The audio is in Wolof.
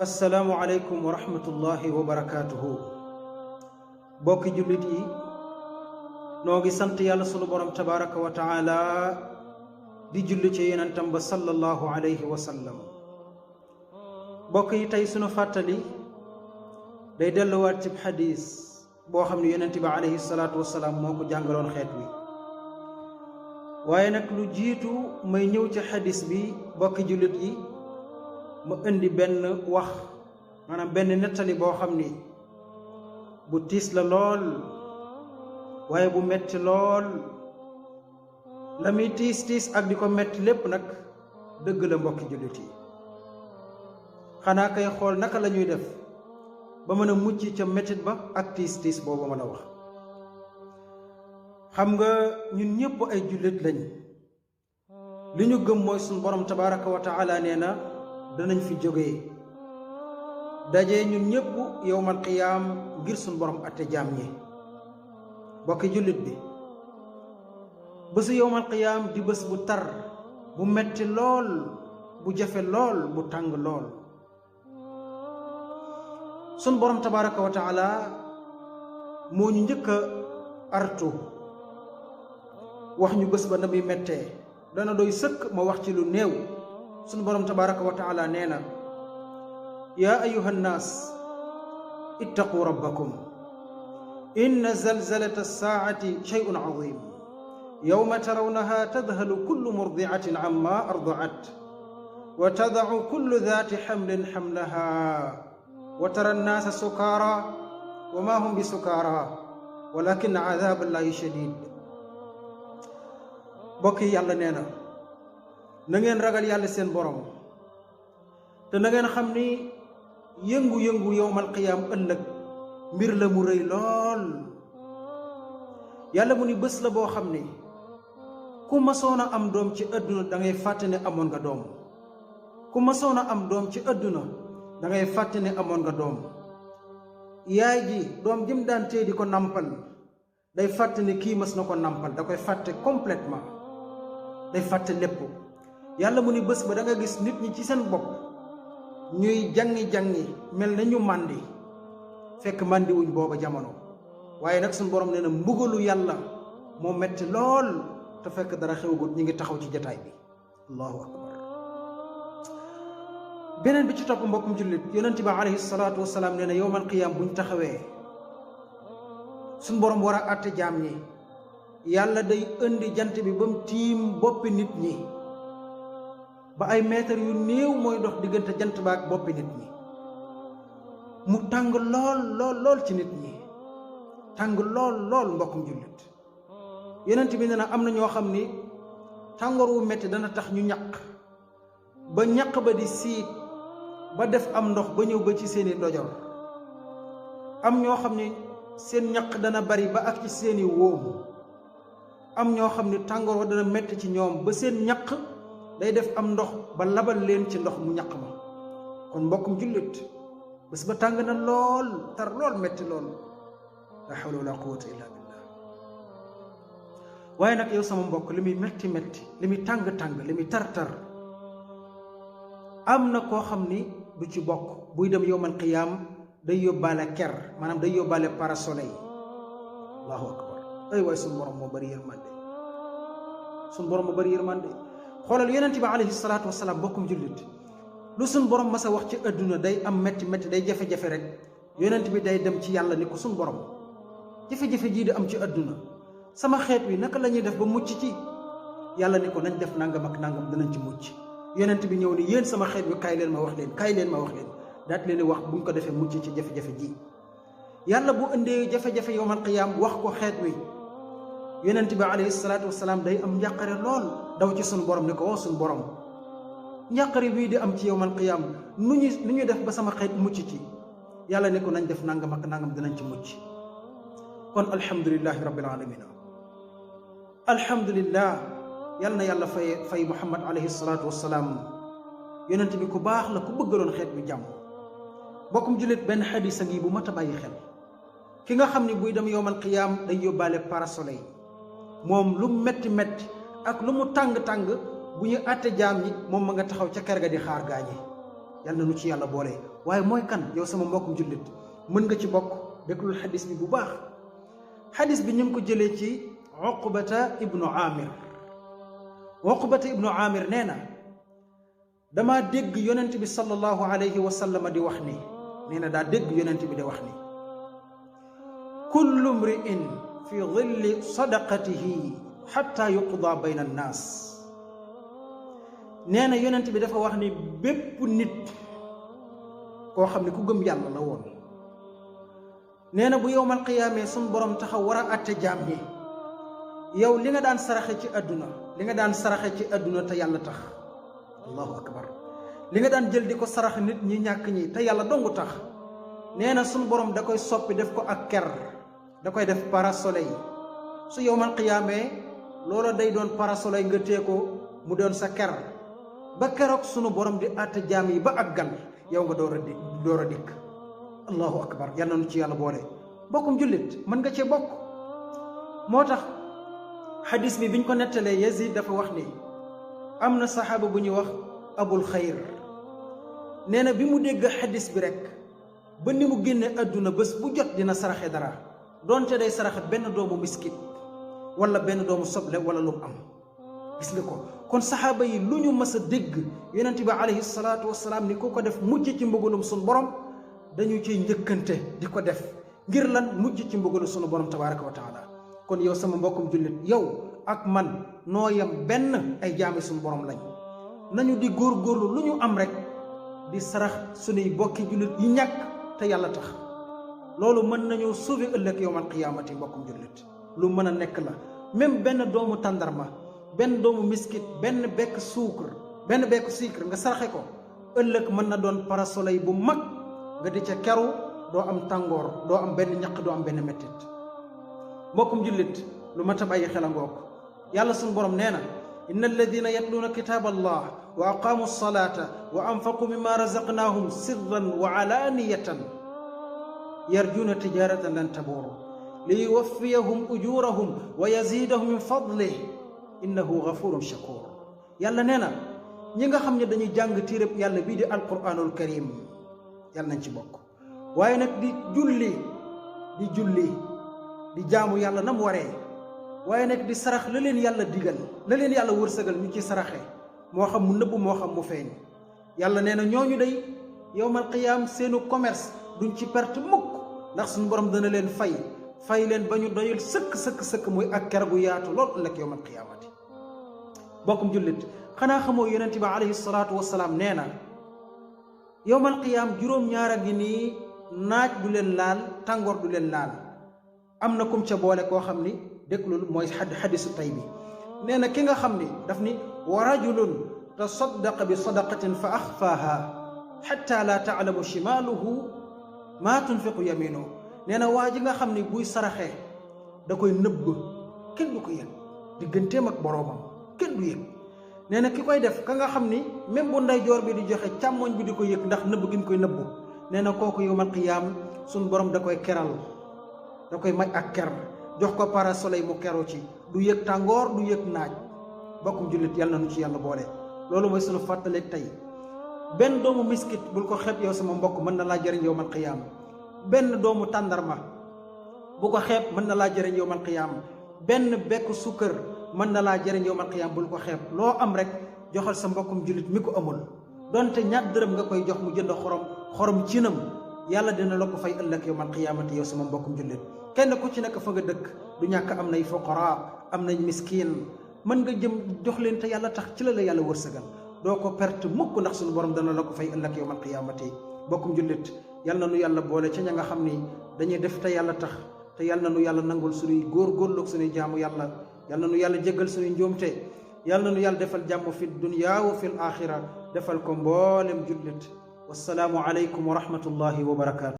assalaamu aleykum wa rahmatullahi wa barakaatuhu. bokki jullit yi noo ngi sant yàlla sunu borom tabaraka wa taala di julli ci yonentam ba sallallahu alayhi wa sallam. bokk yi tey sunu fàttali day delluwaat ci xadis boo xam ne yonent bi alayhi salaatu wasalaam moo ko jàngaloon xeet wi. waaye nag lu jiitu may ñëw ci xadis bi bokki jullit yi ma indi benn wax maanaam benn nettali boo xam ni bu tiis la lool waaye bu metti lool. la muy tiis ak di ko metti lépp nag dëgg la mbokki jullit yi. xanaa kay xool naka la ñuy def ba mën a mucc ca mettit ba ak tiis boobu ma la wax. xam nga ñun ñëpp ay jullit lañ. li ñu gëm mooy suñu borom tabaraka wa taala nee na danañ fi jógee daje ñun ñëpp yowmal qiyaam ngir suñu borom atte jaam ñi. bokki jullit bi bésu yowmal qiyaam di bés bu tar bu metti lool bu jafe lool bu tàng lool. suñu borom tabaraka wa taala moo ñu njëkk a artu wax ñu bés ba na muy mettee. dana doy sëkk ma wax ci lu néew. sunu borom tabaraka wa taala nee na yaa ayuha nnaas ittaqu rabbakum inna zalzalata saacati shay'un azim yawma tarawnaha tadhalu kullu murdicatin amma ardacat wa tadacu kullu daati xamlin xamlaha wa tara nnaasa sukaara wa ma hum bi sukaara walakin cadaaba llahi shadid. bokk yi yàlla nee na ngeen ragal yàlla seen borom te na ngeen xam ni yëngu-yëngu yowmal qiyaam ëllëg mbir la mu rëy lool. yàlla mu ni bés la boo xam ni ku masoon a am doom ci àdduna da ngay fàtte ne amoon nga doom. ku masoon a am doom ci àdduna da ngay fàtte ne amoon nga doom. yaay ji doom jëm daan tee di ko nampal day fàtte ne kii mas na ko nampal da koy fàtte complètement day fàtte lépp. yàlla mu ni bés ba da nga gis nit ñi ci seen bopp ñuy jangi-jangi mel na ñu màndi fekk màndi wuñ booba jamono. waaye nag suñu borom nee na mbugalu yàlla moo metti lool te fekk dara xewgut ñi ngi taxaw ci jataay bi. allahu akbar. beneen bi ci topp mbokkum jullit yonent bi alayhi salaatu wasalaam nee na yowmal qiyaam buñ taxawee suñu borom war a àtte jaam ñi yàlla day indi jant bi ba mu tiim boppi nit ñi ba ay mètre yu néew mooy dox diggante jant ba ak boppi nit ñi. mu tàng lool ci nit ñi tàng lool mbokkum jullit. yonent bi nee na am na ñoo xam ni tàngoor wu metti dana tax ñu ñaq ba ñaq ba di siit ba def am ndox ba ñëw ba ci seeni dojor. am ñoo xam ni seen ñaq dana bari ba ak ci seeni wóomu. am ñoo xam ni tàngoor wa dana metti ci ñoom ba seen ñaq day def am ndox ba labal leen ci ndox mu ñaq ma. kon mbokkum jullit bés ba tàng na lool tar lool metti lool la hawla wala quwwata illa billah. waaye nag yow sama mbokk li muy metti li muy tàng li muy tar am na koo xam ni du ci bokk. buy dem yowmal qiyaam day yóbbaale ker maanaam day yóbbaale parasoleil. allahu akbar. ay waay suñu borom moo bari yërmande. xoolal yonent bi alayhi salaatu wasalaam bokkum jullit lu suñ borom mas a wax ci àdduna day am metti day jafe-jafe rek yonent bi day dem ci yàlla ni ko suñ borom jafe-jafe jii di am ci àdduna sama xeet wi naka la ñuy def ba mucc ci. yàlla ni ko nañ def nangam ak nangam danañ ci mucc. yonent bi ñëw ni yéen sama xeet wi kaay leen ma wax leen daat leen wax buñ ko defee mucc ci jafe-jafe ji. yàlla bu indee jafe-jafe yowmal qiyaam wax ko xeet wi yonent bi alayhi salaatu wasalaam day am njàqare lool daw ci suñu borom ni ko woo suñu borom njàqare bii di am ci yowmal qiyaam nu ñu def ba sama xeet mucc ci. yàlla ni ko nañ def nangam ak nangam dinañ ci mucc. kon alhamdulillahi rabbil alamin. alhamdulillah yal na yàlla fay muhammad alayhi salaatu wasalaam yonent bi ku baax la ku bëggaloon xeet bi jàmm. bokkum jullit benn xadis a ngi bu mat a bàyyi xel. ki nga xam ni buy dem yowmal qiyaam day yóbbaale parasoleil moom lu metti ak lu mu tàng bu ñu àtte jaam ñi moom ma nga taxaw ca kër ga di xaar gaañi. yàlla na nu ci yàlla boole. waaye mooy kan yow sama mbokkum jullit mën nga ci bokk déglul xadis bi bu baax. xadis bi ñu ngi ko jëlee ci Uqbata ibnu Amir. Uqbata ibnu Amir nee na dama dégg yonent bi sallallahu alayhi wa sallam di wax ni, nee na daa dégg yonent bi di wax ni, kullu mri'in fi dhilli sadaqatihi xatta yuqda bayna annaas. nee na yonent bi dafa wax ni bépp nit koo xam ne ku gëm yàlla la woon, nee na bu yowmal qiyaamee suñ borom taxaw war a àtte jaam ñi, yow li nga daan saraxe ci àdduna te yàlla tax, allahu akbar, li nga daan jël di ko sarax nit ñi ñàkk ñi te yàlla dongu tax, nee na suñ borom da koy soppi def ko ak ker, da koy def parasoleil. su yowmal qiyaamee loola day doon parasoleil nga tee ko mu doon sa ker ba keroog sunu borom di àtte jaam yi ba ak gan yow nga door a dikk. allahu akbar, yal na nu ci yàlla boole. bokkum jullit mën nga cee bokk. moo tax xadis bi biñ ko nettalee Yazid dafa wax ni am na saxaaba bu ñuy wax abul xayr, nee na bi mu dégg xadis bi rek ba ni mu génne àdduna bés bu jot dina saraxe dara, doonte day saraxe benn doomu miskit wala benn doomu soble wala lu mu am. gis nga ko kon saxaaba yi lu ñu mës a dégg yonent bi alayhi salaatu wasalaam ni ku ko def mujj ci mbugalum sunu borom dañu ciy njëkkante di ko def ngir lan mujj ci mbugalum sunu borom tabaraka wa taala. kon yow sama mbokkum jullit, yow ak man noo yem benn ay jaami sunu borom lañ. nañu di góorgóorlu lu ñu am rek di sarax sunuy bokki jullit yi ñàkk te yàlla tax. loolu mën nañoo sauver ëllëg yowmal qiyaamati mbokkum jullit. lu mën a nekk la. même benn doomu tàndarma, benn doomu miskit, benn bekk suukar nga saraxe ko, ëllëg mën na doon parasoleil bu mag nga di ca keru, doo am tàngoor, doo am benn ñaq, doo am benn mettit. mbokkum jullit lu mat a bàyyi xel a ngoog. yàlla suñu borom nee na inna alladina yatluuna kitaaba allah wa aqaamu salata wa anfaqu mimma razaqnaahum sirran wa alaaniyatan yarjuuna tijaratan lan tabuur li yuwaffiyahum ujurahum wa yazidahum min fadlih innahu gafurun shakur. yàlla nee na ñi nga xam ne dañuy jàng téereb yàlla bii di alquranul karim yàlla nañ ci bokk, waaye nag di julli di jaamu yàlla na mu waree, waaye nag di sarax la leen yàlla digal, la leen yàlla wërsëgal ñu ci saraxe, moo xam mu nëbb moo xam mu feeñ. yàlla nee na ñooñu day yowmal qiyaam seenu commerce duñ ci perte mukk, ndax suñu borom dana leen fay leen ba ñu doyul sëkk muy ak ker gu yaatu lool ëllëg yowmal qiyaamati. bokkum jullit, xanaa xamoo yonent bi alayhi salaatu wasalaam nee na yowmal qiyaam juróom-ñaar a ngi nii naaj du leen laal, tàngoor du leen laal. am na kum ca boole koo xam ni déglul mooy xadisu tay bi. nee na ki nga xam ni daf ni wa rajulun tasaddaqa bi sadaqatin fa axfaaha xatta laa taalamu shimaaluhu maa tunfiqu yaminuhu. nee na waa ji nga xam ni buy saraxee da koy nëbb, kenn du ko yëg, digganteem ak boroomam kenn du yëg. nee na ki koy def ka nga xam ni même bu ndeyjoor bi di joxe càmmoñ bi di ko yëg ndax nëbb gi ñu koy nëbbu. nee na kooku yawmal qiyaam suñ borom da koy keral, da koy may ak ker, jox ko parasoleil mu keru ci, du yëg tàngoor du yëg naaj. bokkum jullit yàlla na nu ci yàlla boole. loolu mooy sunu fàttaleeg tey. benn doomu miskit bul ko xeeb yow sama mbokk, mën na laa jëriñ yawmal qiyaam. benn doomu tàndarma bu ko xeeb, mën na laa jëriñ yawmal qiyaam. benn bekk sukkër mën na laa jëriñ yawmal qiyaam, bul ko xeeb. loo am rek joxal sa mbokkum jullit mi ko amul, donte ñaat dërëm nga koy jox mu jënd xorom cinam, yàlla dina la ko fay ëllëg yawmal qiyaamati yow sama mbokkum jullit. kenn ku ci nekk fa nga dëkk du ñàkk am nay fuqara, am nañ miskiin, mën nga jëm jox leen te yàlla tax, ci la la yàlla wërsëgal, doo ko perte mukk ndax suñu borom dana la ko fay ëllëg yawmal qiyaamati. mbokkum jullit yàlla na nu yàlla boole ca ña nga xam ni dañuy def te yàlla tax, te yàlla na nu yàlla nangul suñuy góorgóorlu ak suñuy jaamu yàlla. yàlla na nu yàlla jéggal suñuy njuumte, yàlla na nu yàlla defal jàmm fi dunya wa fil axira, defal ko mboolem jullit. wassalaamu aleykum wa rahmatullahi wa barakaatu.